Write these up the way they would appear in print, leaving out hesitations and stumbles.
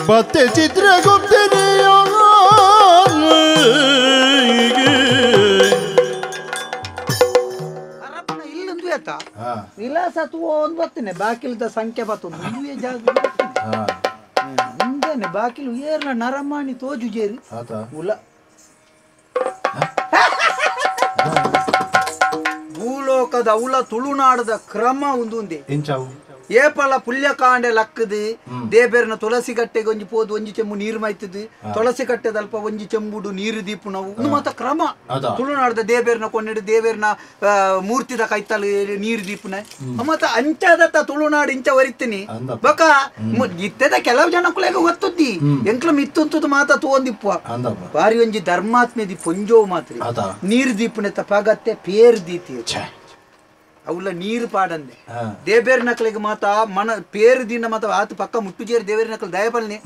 ಪತ್ತೆ ಚಿತ್ರಗುಪ್ತನೆಯ ವಿಲಾಸ ಒಂದು ಬರ್ತೇನೆ ಬಾಕಿಲ್ದ ಸಂಖ್ಯೆ ಬತ್ತೊಂದು ಒಂದುವೇ ಜಾಗ ಹಿಂದಾನೆ ಬಾಕಿಲು ಏರ್ಲ ನರಮಾಣಿ ತೋಜು ಜೇರಿ ಉಲ ಭೂಲೋಕದ ಉಲ ತುಳುನಾಡದ ಕ್ರಮ ಒಂದೊಂದೇ ಏಪಲ ಪುಲ್ಯಕಾಂಡೆ ಲಕ್ಕದು ದೇಬೇರ್ನ ತುಳಸಿ ಕಟ್ಟೆಗೆ ಒಂಜಿ ಪೋದು ಒಂಜಿ ಚೆಂಬು ನೀರು ಮೈತದು ತುಳಸಿ ಕಟ್ಟೆದಲ್ಪ ಒಂಜಿ ಚೆಂಬುಡು ನೀರು ದೀಪು ನಾವು ಮಾತ ಕ್ರಮ ತುಳುನಾಡದ ದೇಬೇರ್ನ ಕೊನ್ನೆಡು ದೇಬೇರ್ನ ಮೂರ್ತಿದ ಕೈತಲ್ ನೀರು ದೀಪುನ ಮತ್ತ ಅಂಚಾದತ್ತ ತುಳುನಾಡು ಇಂಚ ವರಿತೀನಿ ಬೊಕ ಇತ್ತೆದ ಕೆಲವು ಜನಕ್ಕುಲೆಗ ಗೊತ್ತುದ್ದಿ ಎಂಕ್ಲ ಮಿತ್ತುಂತುದು ಮಾತ ತೋಂದಿಪ್ಪ ಬಾರಿ ಒಂಜಿ ಧರ್ಮಾತ್ಮೆದಿ ಪೊಂಜೋವು ಮಾತ್ರ ನೀರು ದೀಪುನೆತ್ತ ಪಗತ್ತೆ ಪೇರ್ ದೀತಿ ಅವಲ್ಲ ನೀರು ಪಾಡಂದೆ ದೇಬೇರ್ ನಕಲಿಗೆ ಮಾತ ಮನ ಪೇರು ದಿನ ಮಾತ ಆತ ಪಕ್ಕ ಮುಟ್ಟುಜೇರಿ ದೇವೇರ್ ನಕಲು ದಯಪಲ್ನಿ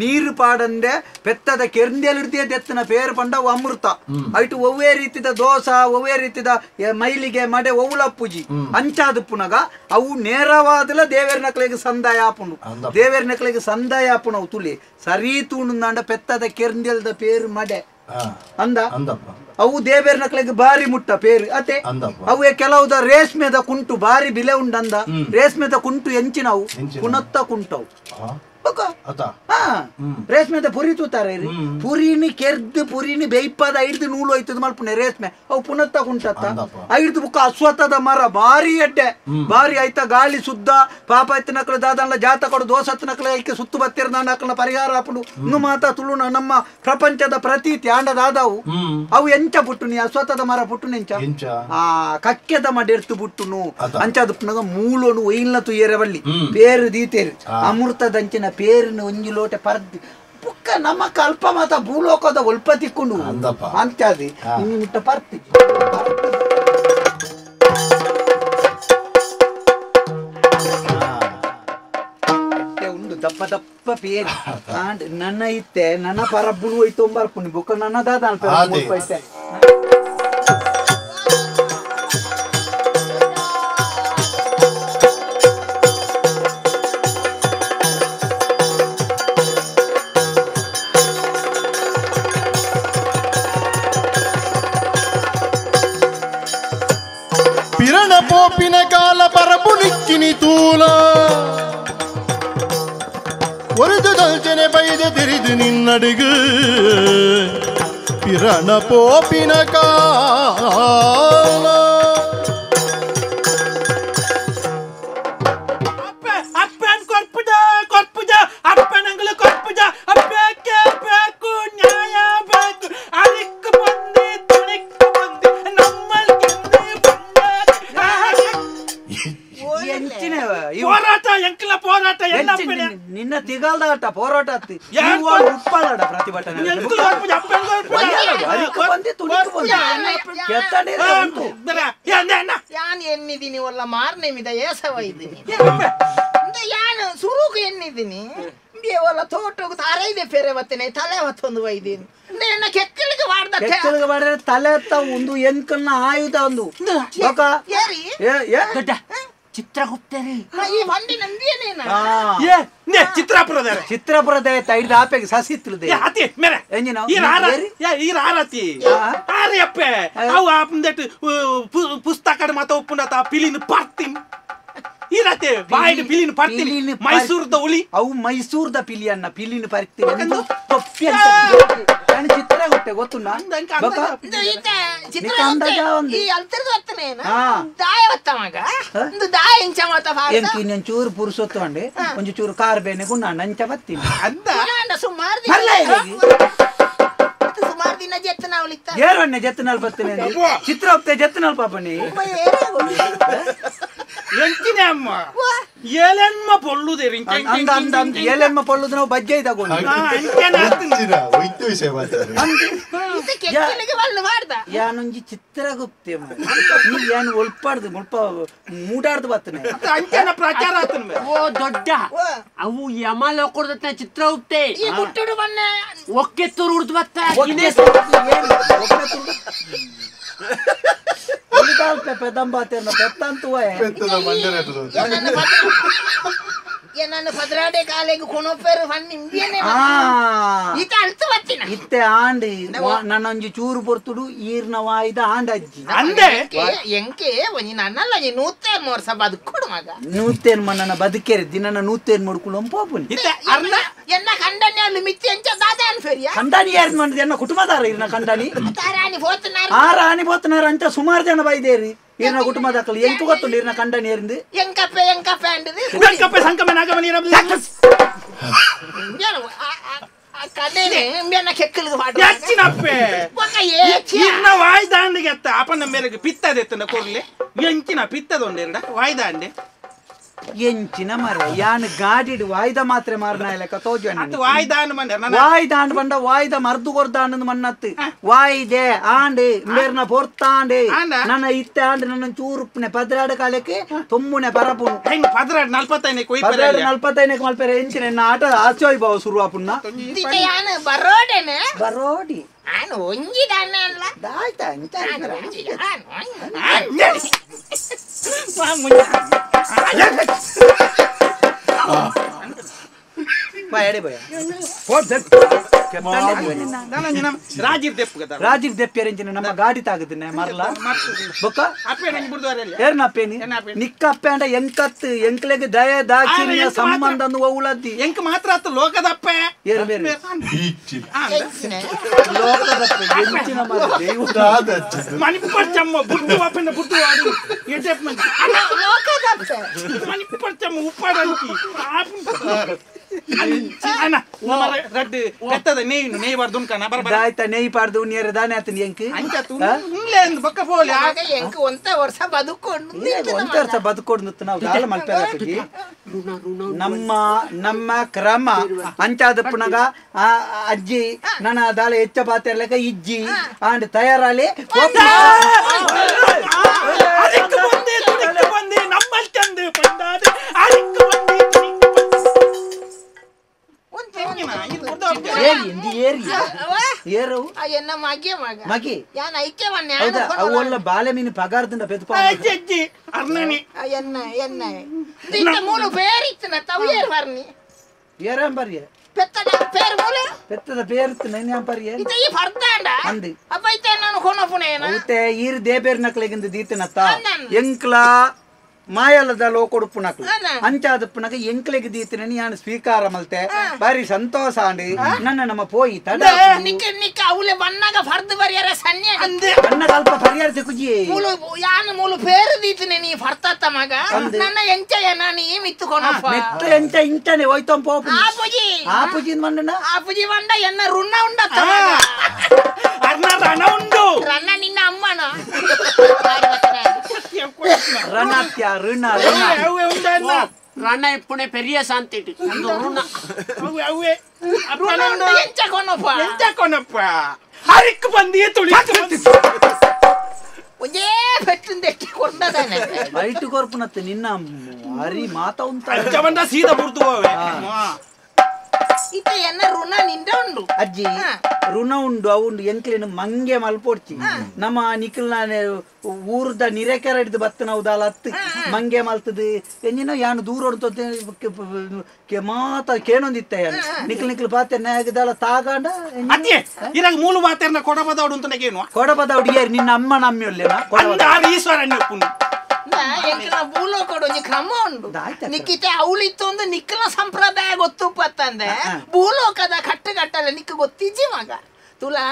ನೀರು ಪಾಡಂದೆ ಪೆತ್ತದ ಕೆರಂದೆಲಿಡ್ದೇ ದೆತ್ತನ ಪೇರು ಪಂಡ ಅವು ಅಮೃತ ಐಟು ಒವ್ವೇ ರೀತಿದ ದೋಸ ಒವ್ವೇ ರೀತಿದ ಮೈಲಿಗೆ ಮಡೆ ಒವ್ವುಲಪ್ಪುಜಿ ಅಂಚಾದುಪ್ಪುನಗ ಅವು ನೇರವಾದಲ ದೇವೇರ್ ನಕಲಿಗೆ ಸಂದಾಯ ಆಪುಂಡು ದೇವೇರ್ ನಕಲಿಗೆ ಸಂದಾಯ ಆಪುಣ ಅವು ತುಳಿ ಸರಿ ತೂಣುಂದಾಂಡ ಪೆತ್ತದ ಕೆರಂದೆಲ್ದ ಪೇರು ಮಡೆ ಅಂದ ಅವು ದೇವೇರ್ ನಕಲಿಗೆ ಬಾರಿ ಮುಟ್ಟ ಪೇರು ಅತೆ ಅವು ಕೆಲವುದ ರೇಷ್ಮೆದ ಕುಂಟು ಬಾರಿ ಬಿಲೆ ಉಂಡಂದ ರೇಷ್ಮೆದ ಕುಂಟು ಎಂಚಿನವು ಪುನತ್ತ ಕುಂಟವು ರೇಷ್ಮೆದ ಪುರಿ ತೂತಾರೆ ಪುರಿನಿ ಕೆರ್ದು ಪುರಿನಿ ಬೇಯ್ಪಾದ ಐಡ್ದು ನೂಲು ಹೋಯ್ತದ ಮಲ್ಪುಣೆ ರೇಷ್ಮೆ ಅವು ಪುನತ್ತ ಕುಂಟತ್ತ ಐಡ್ದು ಬುಕ್ಕ ಅಶ್ವತ್ಥದ ಮರ ಬಾರಿ ಎಡ್ಡೆ ಬಾರಿ ಆಯ್ತ ಗಾಳಿ ಶುದ್ಧ ಪಾಪ ಎತ್ತ ನಕಲು ದಾದನ್ಲ ಜಾತ ಕೊಡು ದೋಸತ್ತ ನಕಲು ಐಕೆ ಸುತ್ತು ಬತ್ತಿರ ನಕಲ ಪರಿಹಾರ ಆಪುಂಡು ಇನ್ನು ಮಾತ ತುಳುನ ನಮ್ಮ ಪ್ರಪಂಚದ ಪ್ರತೀತಿ ಆಂಡ ದಾದಾವು ಅವು ಎಂಚ ಪುಟ್ಟು ನೀ ಅಶ್ವತ್ಥದ ಮರ ಪುಟ್ಟು ನೆಂಚ ಆ ಕಕ್ಕೆದ ಮಡೆರ್ತು ಬುಟ್ಟುನು ಅಂಚಾದ ಪುನಗ ಮೂಲೋನು ಒಯ್ಲ್ನ ತುಯ್ಯರೆ ಬಲ್ಲಿ ಪೇರು ದೀತೇರು ಅಮೃತದಂಚಿನ ಪೇರಿನ ಒಂಜಿ ಲೋಟೆ ಪರ್ದಿ ಪುಕ್ಕ ನಮ್ಮ ಕಲ್ಪ ಮಾತ ಭೂಲೋಕದ ಒಲ್ಪ ತಿಕ್ಕೊಂಡು ಅಂತಾದಿ ಇನ್ನು ಮುಟ್ಟ ಪರ್ತಿ ಉಂಡು ದಪ್ಪ ದಪ್ಪ ಪೇರು ನನ್ನ ಇತ್ತೆ ನನ್ನ ಪರಬ್ಬುಳು ಹೋಯ್ತು ಬರ್ಪುನಿ ಬುಕ್ಕ ನನ್ನ ದಾದ ಐತೆ. ಪೋಪಿನ ಕಾಲ ಪರಪುನಿಕ್ಕಿನಿ ತೂಲ ಒರಿದು ದಲ್ಚನೆ ಬೈದೆ ತಿರಿದು ನಿನ್ನಡಿಗು ಪಿರಣ ಪೋಪಿನ ಕಾಲ ನಿನ್ನ ತಿಗಲ್ದಾಟ ಹೋರಾಟ ಉಪ್ಪಾಡ ಪ್ರತಿಭಟನೆ ಯಾನ್ ಎನ್ನಿದ್ದೀನಿ ಒಲ್ಲ ಮಾರ್ನೇಮಿದ ಏಸವ ಇದ್ದೀನಿ ಯಾನು ಸುರುಕು ಎನ್ನಿದ್ದೀನಿ ಒಲ್ಲ ತೋಟೋಗು ತರೈದೆ ಫೆರೆ ಬತ್ತೇನೆ ತಲೆ ಹೊತ್ತೊಂದು ಒಯ್ದೀನಿ ನನ್ನ ಕೆಕ್ಕಳಿಗೆ ಮಾಡ್ದ ಕೆಕ್ಕಳಿಗೆ ಮಾಡಿದ್ರೆ ತಲೆ ಹತ್ತ ಒಂದು ಎಂಕಲ್ನ ಆಯುಧ ಒಂದು ದೊಡ್ಡ ಚಿತ್ರಗುಪ್ತರೇ ಈ ಬಂಡಿ ನಂದೇನೇನ ಏ ನೆ ಚಿತ್ರಾಪುರದ ಚಿತ್ರಾಪುರದ ಐದು ಆಪೆಗೆ ಸಸಿ ತಿಳ್ದೆ ಅತಿ ಮೇರೆ ಎಂಜಿನ ಈ ರಾರ ಏ ಈ ರಾರತಿ ಆರೆ ಅಪ್ಪೆ ಅವು ಆಪಂದೆಟ್ ಪುಸ್ತಕಡ ಮಾತ ಒಪ್ಪುಂಡತ ಪಿಲಿನ ಪಾರ್ತಿನ್ ಈ ರಾತೆ ಬಾಯಿನ ಪಿಲಿನ ಪಾರ್ತಿನ್ ಮೈಸೂರದ ಉಳಿ ಅವು ಮೈಸೂರದ ಪಿಲಿಯನ್ನ ಪಿಲಿನ ಪಾರ್ತಿನ್ ತೊಪ್ಪಿ ಅಂತ ನಾನು ಚಿತ್ರಗುಪ್ತೆ ಗೊತ್ತುಂಡ ಚೂರು ಪುರುಸೊತ್ತು ಅಂಡೆ ಒಂಜಿ ಚೂರು ಕಾರ್ ಬೇನೆ ಗುಣ ನಂಚ ಬತ್ತೀನಿ ಏರಣ್ಣೆ ಜೆತ್ತನಾಲ್ ಬತ್ತೀನಿ ಚಿತ್ರಗುಪ್ತೆ ಜೆತ್ತನಾಲ್ ಪಾಪನಿ ಎಂಚಿನ ಅಮ್ಮ ಏಲೆನ್ಮ ಪೊಳ್ಳುದೇರಿ ಅಂದ ಅಂದ ಅಂದ ಏಲೆನ್ಮ ಪೊಳ್ಳುದು ನಾವು ಬಜ್ಜೆ ಇದಾಗೊಂಡು ಯಾನೊಂಜಿ ಚಿತ್ರಗುಪ್ತೆ ನೀ ಯಾನು ಒಲ್ಪಾಡ್ದು ಮುಲ್ಪ ಮೂಡಾಡ್ದು ಬತ್ತನೆ ಅಂಚನ ಪ್ರಚಾರ ಆತನ ಓ ದೊಡ್ಡ ಅವು ಯಮಲೋಕದ ಚಿತ್ರಗುಪ್ತೆ ಈ ಗುಟ್ಟುಡು ಬನ್ನ ಒಕ್ಕೆತ್ತೂರು ಉಡ್ದು ಬತ್ತ ನನ್ನ ಪದ್ರಾಡೆ ಕಾಲೆಗೆ ಕೊನೊಪೇರು ಫನ್ನಿ ಈತ ಅಳ್ತು ಬತ್ತಿನ ಇತ್ತೆ ಆಂಡ್ ನನ್ನೊಂಜಿ ಚೂರು ಪೊರ್ತುಡು ಈರ್ನ ವಾಯ್ದ ಆಂಡ ಅಜ್ಜಿ ಅಂದೆ ಎಂಕೆ ಒಂಜಿ ನನ್ನಲ್ಲ ಒಂಜಿ 108 ವರ್ಷ ಬದುಕೊಡು ಮಗ 108 ನನ್ನ ಬದುಕೇರಿ ದಿನ 108 ಮುಡ್ಕೊಂಡು ಪೋಪುನಿ ಇತ್ತೆ ಅರ್ನ ಎನ್ನ ಕಂಡನಿ ಅಲ್ಲಿ ಮಿತ್ತಿ ಎಂಚ ದಾದ ಅನ್ಫೆರಿಯ ಕಂಡನಿ ಯಾರು ಮಾಡಿದ ಎನ್ನ ಕುಟುಂಬದಾರ ಇರ್ನ ಕಂಡನಿ ರಾಣಿ ಪೋತನಾರ ಆ ರಾಣಿ ಪೋತನಾರ ಅಂತ ಸುಮಾರು ಜನ ಬೈದೇರಿ ಇರ್ನ ಕುಟುಂಬದಾಕಲು ಎಂಕು ಗೊತ್ತುಂಡು ಇರ್ನ ಕಂಡನಿ ಏರಿಂದು ಎಂಕಪ್ಪೆ ಎಂಕಪ್ಪೆ ಅಂಡದು ಎಂಕಪ್ಪೆ ಸಂಕಮೆ ನಾಗಮನಿ ಕದೇನೆ ಮೇನ ಕೆಕ್ಕಲಿಗೆ ಪಾಡು ಎಂಚಿನಪ್ಪೆ ಒಕ್ಕ ಏಚಿ ಇರ್ನ ವಾಯ್ದಾಂಡಿಗೆ ಅತ್ತ ಅಪನ ಮೇರೆಗೆ ಪಿತ್ತದೆತ್ತನ ಕೊರ್ಲೆ ಎಂಚಿನ ಪಿತ್ತದೊಂಡೆರಡ ವಾಯ್ದಾಂಡೆ ಎಂಚಿನ ಮರ ಯಾನ್ ಗಾಡಿಡ್ ವಾಯ್ದ ಮಾತ್ರೆ ಮಾರನ ಲೆಕ್ಕ ತೋಜು ಅದು ವಾಯ್ದಾಂಡ್ ಮಂಡ ವಾಯ್ದಾಂಡ್ ಬಂಡ ವಾಯ್ದ ಮರ್ದು ಕೊರ್ದಾಂಡ್ ಮನ್ನತ್ತು ವಾಯ್ದೆ ಆಂಡೆ ಮೇರ್ನ ಪೊರ್ತಾಂಡೆ ನನ್ನ ಇತ್ತೆ ಆಂಡ್ ನನ್ನ ಚೂರುಪ್ಪನೆ ಪದ್ರಾಡ ಕಾಲಕ್ಕೆ ತೊಮ್ಮುನೆ ಪರಪುನು ಹೆಂಗ್ ಪದ್ರಾಡ್ 45 ಕೊಯ್ ಪದ್ರಾಡ್ 45 ಮಲ್ಪೆರೆ ಎಂಚಿನ ಎನ್ನ ಆಟ ಆಚೋಯ್ ಬಾವ ಸುರುವಾಪುನ್ನ ಇತ್ತೆ ಯಾನ್ ಬರೋಡೆನೆ ಬರೋಡಿ ಆನು ಒಂಜಿ ದಾನ ಅಲ್ಲ ದಾಯ್ತ ಅಂಚ ಒಂಜಿ ರಾಜೀವ್ ದೆಪ್ಪು ರಾಜೀವ್ ದೆಪ್ಪೇರೆಂಚಿನ ನಮ್ಮ ಗಾಡಿ ತಾಗುದಿನ ಮರ್ಲ ಬೊಕ್ಕ ಏರ್ನ ಅಪ್ಪೇನಿ ನಿಕ್ಕ ಅಪ್ಪೆ ಅಂಡ ಎಂಕತ್ ಎಂಕ್ಲೆಗ್ ದಯ ದಾಕ್ಷಿಣ್ಯ ಸಂಬಂಧ ಉಳದ್ದಿ ಎಂಕ್ ಮಾತ್ರ ಆತು ಲೋಕದ ಅಪ್ಪೆ ಏರು ಬೇರೆ ಲೋಕದಪ್ಪೆ ಎಂಚಿನ ಮರ ಮಣಿಪರ್ಚಮ್ಮ ಬುಟ್ಟು ಅಪ್ಪನ ಬುಟ್ಟು ಆಡು ಲೋಕದಪ್ಪೆ ಮಣಿಪರ್ಚಮ್ಮ ಉಪ್ಪಾಡಂತಿ ರಡ್ಡು ಬೆತ್ತದ ನೇಯ್ನು ನೇಯ್ ಬಾರ್ದು ಉನ್ಕನ ಬರ ಆಯ್ತಾ ನೇಯ್ ಪಾಡ್ದು ಉಣ್ಣಿಯರ ದಾನೆ ಆತನ ಎಂಕ್ ಅಂಚ ಉಂಗ್ಲೆ ಅಂದ್ ಬೊಕ್ಕ ಪೋಲೆ ಆಗ ಎಂಕ್ ಒಂತ ವರ್ಷ ಬದುಕೊಂಡು ಒಂತ ವರ್ಷ ಬದುಕೊಂಡು ನಾವು ದಾಲ ಮಲ್ಪೆರ ನಮ್ಮ ನಮ್ಮ ಕ್ರಮ ಅಂಚಾದಪ್ಪನಗ ಆ ಅಜ್ಜಿ ನನ್ನ ದಾಲ ಹೆಚ್ಚ ಪಾತೆರ್ಲೆಕ ಇಜ್ಜಿ ಆಂಡ್ ತಯಾರಾಲಿ ಅದಕ್ಕೆ ಬಂದೆ ತುದಿಕ್ಕೆ ಬಂದೆ ನಮ್ಮಲ್ ಚಂದ ಪಂಡಾದೆ ಅದಕ್ಕೆ ಬಂದೆ ಅವಲ್ಲ ಬಾಲೆ ಮೀನು ಪಗಾರದಿಂದ ಪೆದ್ಪ ಅಜ್ಜಿ ಅರ್ನನಿ ಎನ್ನ ಎನ್ನ ಇತ್ತ ಮೂಲು ಬೇರೆ ಇತ್ತನ ತವು ಏರ್ ಬರ್ನಿ ಏರಂ ಬರ್ಯ ಪೆತ್ತದ ಪೇರು ಮೂಲು ಪೆತ್ತದ ಪೇರು ಇತ್ತು ಬರ್ಯ ಇತ್ತ ಈ ಫರ್ದಾಂಡ ಅಂದು ಅಪ್ಪ ಇತ್ತ ನಾನು ಕೊನಪುನೇನ ಉತ್ತೆ ಈರ್ ದೇಬೇರ್ ನಕ್ಲೆಗಿಂದ ದೀತನತ್ತ ಎಂಕ್ಲಾ ಮಾಯಲದ ಲೋಕೊಡುಪ್ಪುನಕ್ಲು ಅಂಚಾದಪ್ಪನಗ ಎಂಕ್ಲೆಗ್ ದೀತನನಿ ಯಾನ್ ಸ್ವೀಕಾರ ಮಲ್ತೆ ಬಾರಿ ಸಂತೋಷ ಆಂಡ್ ನನ್ನ ನಮ್ಮ ಪೋಯಿ ತಡ ನಿಕ್ಕ ನಿಕ್ಕ ಅವಲೆ ಬಣ್ಣಗ ಫರ್ದು ಬರಿಯರ ಸನ್ನೆ ಅಂದೆ ಬಣ್ಣಗ ಅಲ್ಪ ಪರಿಹಾರ ಸಿಕ್ಕುಜಿ ಮೂಲು ಯಾನ್ ಮೂಲು ಪೇರು ದೀತನೆ ನೀ ಫರ್ತತ್ತ ಮಗ ನನ್ನ ಎಂಚಯ ನಾನು ಈ ಮಿತ್ತು ಕೊನಪ್ಪ ಮೆತ್ತ ಎಂಚ ಇಂಚನೆ ಹೋಯ್ತಂ ಪೋಪು ಆಪುಜಿ ಆಪುಜಿ ಮಂಡನ ಆಪುಜಿ ಮಂಡ ಎನ್ನ ರುಣ ಉಂಡತ್ತ ಮಗ ಅರ್ನ ರಣ ಉಂಡು ರಣ ನಿನ್ನ ಅಮ್ಮನ ರಣತ್ಯ ಋಣ ಋಣ ಅವೇ ಉಂಡನ್ನ ರಣ ಇಪ್ಪುಣೆ ಪೆರಿಯ ಶಾಂತಿ ಅಂದು ಋಣ ಅವೇ ಅವೇ ಋಣ ಉಂಡು ಎಂಚ ಕೊನಪ್ಪ ಎಂಚ ಕೊನಪ್ಪ ಹರಿಕ್ ಬಂದಿ ತುಳಿಕ್ ಬಂದಿ ಒಂದೇ ಪೆಟ್ಟಿಂದೆಟ್ಟಿ ಕೊಡ್ತದಾನೆ ಐಟು ಕೊರ್ಪುನತ್ತೆ ನಿನ್ನ ಹರಿ ಮಾತ ಉಂಟ ಅಂಚ ಬಂದ ಸೀದಾ ಬುರ್ದು ಹೋವೆ ಇತ್ತ ಎನ್ನ ಋಣ ನಿಂದ ಉಂಡು ಅಜ್ಜಿ ಋಣ ಉಂಡು ಅವುಂಡು ಎಂಕ್ಲೇನು ಮಂಗೆ ಮಲ್ಪೊಡ್ಚಿ ನಮ್ಮ ನಿಖಲ್ನ ಊರ್ದ ನಿರೆಕೆರೆ ಹಿಡ್ದು ಬತ್ತನ ಉದಾಲ ಹತ್ತು ಮಂಗೆ ಮಲ್ತದು ಎಂಜಿನ ಯಾನು ದೂರ ಹೊಡ್ತು ಮಾತ ಕೇನೊಂದಿತ್ತ ಯಾನು ನಿಖಲ್ ನಿಖಲ್ ಪಾತೆ ನಾಗದಾಲ ತಾಗಾಂಡ ಅದೇ ಇರಾಗ ಮೂಲ ವಾತೆರ್ನ ಕೊಡಬದವಡು ಅಂತ ಏನು ಕೊಡಬದವಡು ಏರ್ ನಿನ್ನ ಅಮ್ಮ ನಮ್ಮಿಯೊಲ್ಲೇನ ಕೊಡಬದ ಈಶ್ವರಣ್ಯ ಎಂಕ್ಲ ಭೂಲೋಕಡು ಒಂಜಿ ಕ್ರಮ ಉಂಡು ನಿಕ್ಕಿತೆ ಅವಳಿತ್ತು ನಿಕ್ಕಲ ಸಂಪ್ರದಾಯ ಗೊತ್ತುಪ್ಪತ್ತಂದೆ ಭೂಲೋಕದ ಕಟ್ಟುಕಟ್ಟಲ್ಲ ನಿಕ್ಕ ಗೊತ್ತಿಜ್ಜಿ ಮಗ ತುಲಾ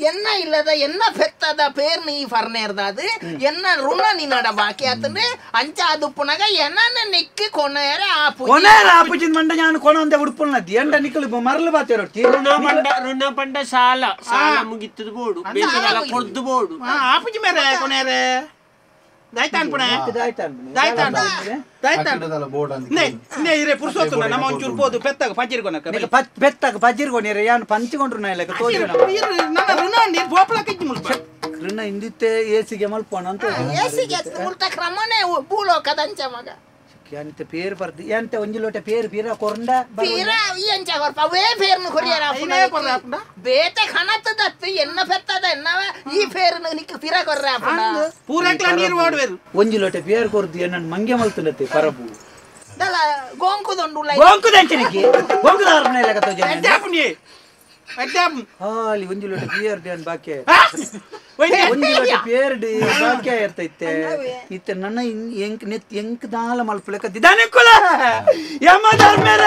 ಎನ್ನ ಇಲ್ಲದ ಎನ್ನ ಪೆತ್ತದ ಪೇರ್ನ ಈ ಫರ್ನೇರ್ದಾದು ಎನ್ನ ಋಣ ನಿನ್ನಡ ಬಾಕಿ ಆತಂದ್ರೆ ಅಂಚ ಅದು ಪುನಗ ಎನ್ನ ನಿಕ್ಕಿ ಕೊನೆಯರ ಆಪು ಕೊನೆಯರ ಆಪುಜಿನ ಮಂಡ ನಾನು ಕೊನ ಒಂದೇ ಉಡುಪುಲ್ನದ್ದಿ ಎಂಡ ನಿಕ್ಕಲು ಮರಲು ಬಾತೇರೊಟ್ಟಿ ಋಣ ಪಂಡ ಋಣ ಪಂಡ ಸಾಲ ಸಾಲ ಮುಗಿತ್ತದ ಬೋಡು ಬೇಕದಲ್ಲ ಕೊಡ್ದು ಬೋಡು ಆಪುಜಿ ಮೇರೆ ಕೊನೆಯರೆ ದಾಯ್ತಾನ್ ಪುಣೆ ದಾಯ್ತಾನ್ ದಾಯ್ತಾನ್ ನೇ ನೇ ಇರೆ ಪುರ್ಸೊತ್ತು ನಮ್ಮ ಒಂಚೂರು ಪೋದು ಪೆತ್ತಾಗ ಪಜ್ಜಿರ್ಕೊನಕ ಪೆತ್ತಾಗ ಪಜ್ಜಿರ್ಕೊನಿರೆ ಯಾನು ಪಂಚಿಕೊಂಡ್ರು ನಾ ಇಲ್ಲಕ ತೋಜಿ ನನ್ನ ಋಣ ನೀರು ಬೋಪ್ಲಕ್ಕೆ ಇಜ್ಜಿ ಮುಲ್ಪ ಋಣ ಇಂದಿತ್ತೆ ಏಸಿಗೆ ಮಲ್ಪೋಣ ಅಂತ ಏಸಿಗೆ ಮುಲ್ತ ಕ್ರಮನೇ ಭೂಲೋಕದಂಚ ಮಗ ಎಂತ ಪೇರು ಬರ್ದು ಎಂತ ಒಂಜಿ ಲೋಟ ಪೇರು ಪೀರ ಕೊರಂಡ ಪೀರ ಎಂಚ ಕೊರ್ಪ ಅವೇ ಪೇರ್ನು ಕೊರಿಯರ ಆಪುಂಡ ಬೇತೆ ಕಣತದತ್ತು ಎನ್ನ ಪೆತ್ತದ ಎನ್ನವ ಈ ಪೇರ್ನು ನಿಕ್ಕ ಪೀರ ಕೊರ್ರ ಆಪುಂಡ ಪೂರಕ್ಲ ನೀರು ವಾಡುವೆರು ಒಂಜಿ ಲೋಟ ಪೇರು ಕೊರ್ದು ಎನ್ನನ್ ಮಂಗೆ ಮಲ್ತುನತೆ ಪರಬು ದಲ ಗೋಂಕುದೊಂಡುಲ್ಲ ಗೋಂಕುದಂಚಿನಕ್ಕೆ ಗೋಂಕುದಾರ್ಪಣೆ ಲೆಕ್ಕ ತೋಜನೆ ಎಡ್ಡೆ ಎಡ್ಡೆ ಹಾಲಿ ಒಂಜಿ ಲೋಟ ಬಿಯರ್ ಡ್ಯಾನ್ ಬಾಕಿ ಒಯ್ದೆ ಒಂಜಿ ಲೋಟ ಪೇರ್ಡ್ ಬಾಕಿ ಇರ್ತೈತೆ ಇತ್ತೆ ನನ್ನ ಎಂಕ್ ನೆತ್ ಎಂಕ್ ದಾಲ ಮಲ್ಪುಲೆಕ ದಿದಾನೆ ಕುಲ ಯಮ ಧರ್ಮೇರ.